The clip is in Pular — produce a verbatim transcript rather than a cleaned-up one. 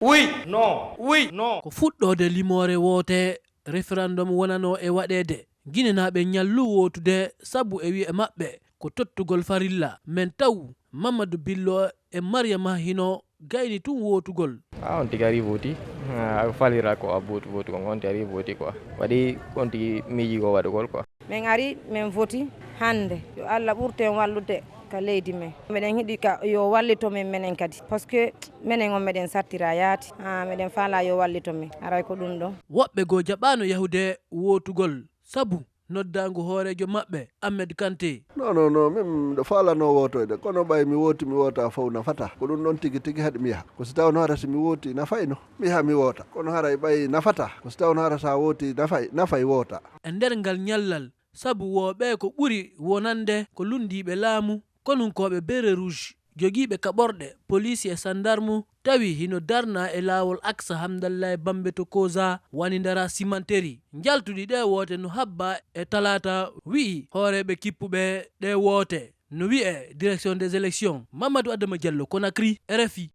Oui, non, oui, non. Ko fuɗɗoode limoore woote, referendum wonanoo e waɗeede. Ginenaaɓe ñallu wootude sabu e wi'e maɓɓe ko tottugol farilla. Men taw Mamadou Billo e Mariama hino gayni tun wootugol. Ah, on tigi ari voti. Ah, a falira ko a voti, voti kon, on tigi ari voti quoi. Waɗi on tigi miiji ko waɗugol quoi. Men ari, men voti hannde. Yo Allah ɓurtu en wallude ka leydi men. Meɗen hiɗi ka yo wallito men menen kadi. Parce que menen on meɗen sattira yaati. Ah, meɗen faala yo wallito men. Aray ko ɗum ɗon. Woɓɓe goo jaɓaano yahude wootugol sabu noddaangu hooreejo maɓɓe, Ahmed Kanté. Non, non, non, min miɗo faalano wootoyde, kono ɓay mi wooti, mi woota fow nafata. Ko ɗum ɗon tigi tigi haɗi mi yaha. Ko si tawno hara si mi wooti nafayno, mi yaha mi woota. Kono haray ɓay nafata. Ko si tawno hara sa wooti nafay, nafay woota. E nder ngal ñallal, sabu woo ɓee ko ɓuri wonande ko lunndiiɓe laamu, konunkooɓe Beret Rouge, jogiiɓe kaɓorɗe, poliisi e sandarmu, tawi hino darnaa e laawol Aksa Hamdallah e Bambe to Koza, wani ndara simanteri. Njaltudi ɗee woote no habba e talaata, wi'i hooreeɓe kippuɓe ɗee woote. No wi'ee Direction des Élections. Mamadou Adama Diallo, Conakry, R F I.